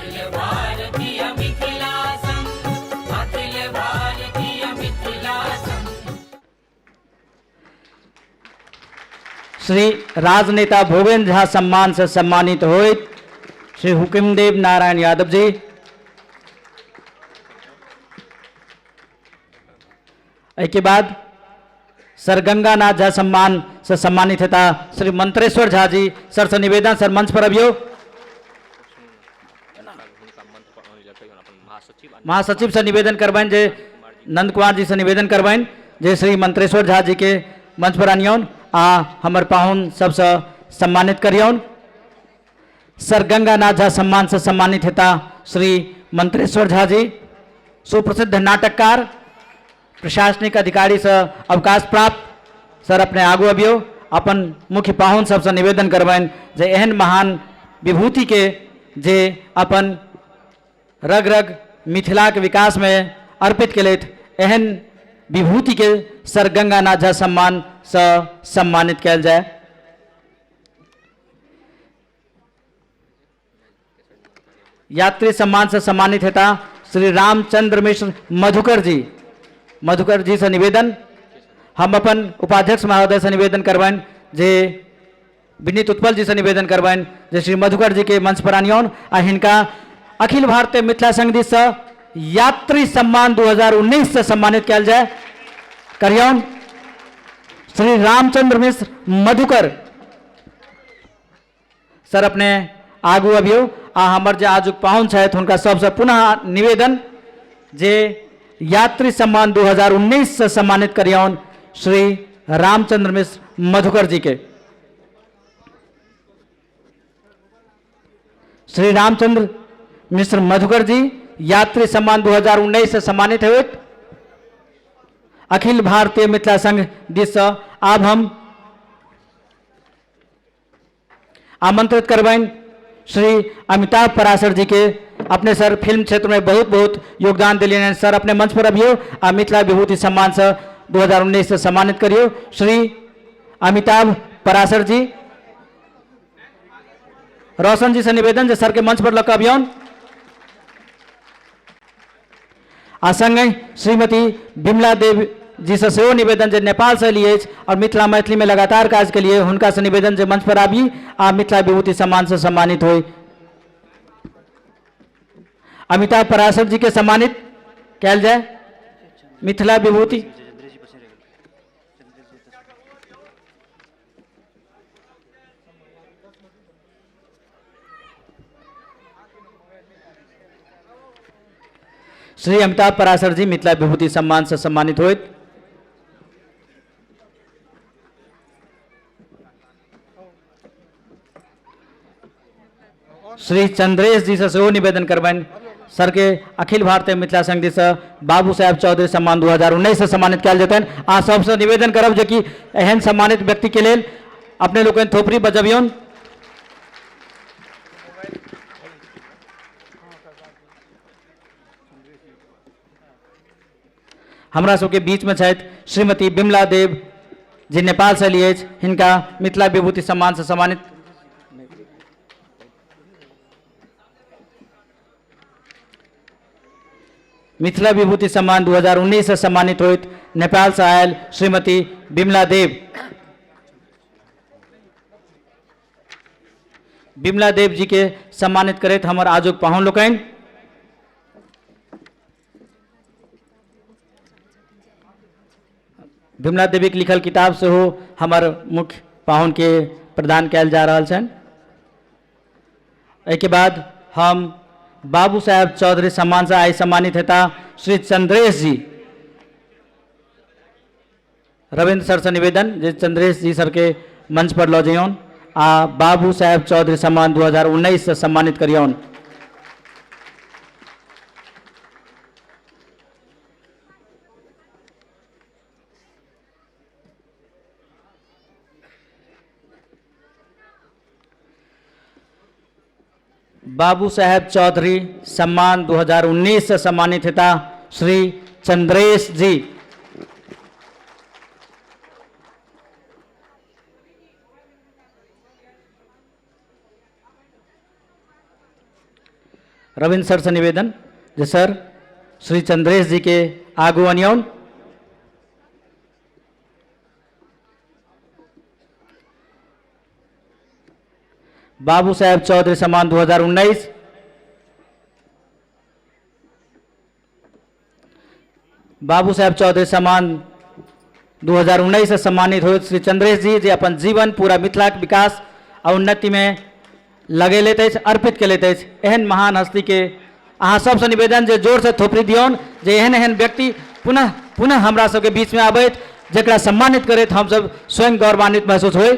अखिल भारतीय मिथिला संघ, अखिल भारतीय मिथिला संघ। श्री राजनेता भोगेन्द्र झा सम्मान से सम्मानित होइत श्री हुकुमदेव नारायण यादव जी। एहिके बाद सर गंगानाथ झा सम्मान से सम्मानित हेता श्री मंत्रेश्वर झा जी। सर से निवेदन, सर मंच पर अबियौ। महासचिव से निवेदन करबनि जे नंद कुमार जी से निवेदन करबनि जे श्री मंत्रेश्वर झा जी के मंच पर आनियौन आ हमर पाहुन सबसँ सम्मानित करियौन। सर गंगानाथ झा सम्मान से सम्मानित हेता श्री मंत्रेश्वर झा जी, सुप्रसिद्ध नाटककार, प्रशासनिक अधिकारी से अवकाश प्राप्त। सर अपने आगू अबियौ, अपन मुख्य पाहुन सबसँ निवेदन करबनि जे एहन महान विभूति के जे अपन रग रग मिथिलाके विकास में अर्पित केलथि, एहन विभूति के सर गंगानाथ झा सम्मान से सम्मानित कयल जाय। यात्री सम्मान से सम्मानित हेता श्री रामचंद्र मिश्र मधुकर जी। मधुकर जी से निवेदन, हम अपन उपाध्यक्ष महोदय से निवेदन करबनि जे विनीत उत्पल जी से निवेदन करबनि जे श्री मधुकर जी के मंच पर आनियौन आ हिनका अखिल भारतीय मिथिला संघ दिस से यात्री सम्मान 2019 से सम्मानित कयल जाय। करियौन श्री रामचंद्र मिश्र मधुकर सर अपने आगू अबियौ आ हमर जे आजुक पाहुन छथि हुनका सबसँ पुनः निवेदन जे यात्री सम्मान 2019 से सम्मानित करियौन श्री रामचंद्र मिश्र मधुकर जी के। श्री रामचंद्र मिश्र मधुकर जी यात्री सम्मान 2019 से सम्मानित होइत अखिल भारतीय मिथिला संघ दिस से आब हम आमंत्रित करबनि श्री अमिताभ पराशर जी के। अपने सर फिल्म क्षेत्र में बहुत बहुत योगदान दिलियनि। सर अपने मंच पर अबियौ आ मिथिला विभूति सम्मान से 2019 से सम्मानित करियौ श्री अमिताभ पराशर जी। रोशन जी से निवेदन जे सर के मंच पर लऽ कऽ अबियौन। आ संगहि श्रीमती विमला देव जी से सेहो निवेदन जे नेपाल से एली अछि और मिथिला मैथिली में लगातार काज के लिए हुनका से निवेदन जे मंच पर आबी आ मिथिला विभूति सम्मान से सम्मानित होई। अमिताभ पराशर जी के सम्मानित कयल जाय मिथिला विभूति। श्री अमिताभ पराशर जी मिथिला विभूति सम्मान से सम्मानित होइत। श्री चंद्रेश जी से सेहो निवेदन करबनि सर के अखिल भारतीय मिथिला संघ से बाबू साहेब चौधरी सम्मान 2019 से सम्मानित कयल जेतनि। आ सबसे निवेदन करब जे कि एहन सम्मानित व्यक्ति के लेल अपने लोकनि थोपड़ी बजबियौन। हमरा सबके बीच में छथि श्रीमती विमला देव जे नेपाल से एली अछि, हिनका मिथिला विभूति सम्मान से सम्मानित। मिथिला विभूति सम्मान 2019 से सम्मानित होइत नेपाल से आयल श्रीमती विमला देव। विमला देव जी के सम्मानित करैत हमर आजुक पाहुन लोकनि। विमला देवी के लिखल किताब सेहो हमर मुख्य पाहुन के प्रदान कयल जा रहल छनि। एहिके बाद हम बाबू साहेब चौधरी सम्मान से आइ सम्मानित हेता श्री चंद्रेश जी। रविन्द्र सर से निवेदन जे चंद्रेश जी सर के मंच पर लऽ जइयौन आ बाबू साहेब चौधरी सम्मान 2019 से सम्मानित करियौन। बाबू साहेब चौधरी सम्मान 2019 से सम्मानित हेता श्री चंद्रेश जी। रविन्द्र सरसँ निवेदन जे सर श्री चंद्रेश जी के आगू अनियौन। बाबू साहेब चौधरी सम्मान 2019। बाबू साहेब चौधरी सम्मान 2019 से सम्मानित होइत श्री चंद्रेश जी, जे अपन जीवन पूरा मिथिलाक विकास आ उन्नतिमे लगेलथि अछि, अर्पित केलथि अछि। एहन महान हस्तीके अहाँ सबसँ निवेदन जे जोरसँ थोपड़ी दियौन जे एहन एहन व्यक्ति पुनः पुनः हमरा सबके बीचमे आबैत, जकरा सम्मानित करैत हमसब स्वयं गौरवान्वित महसूस होय।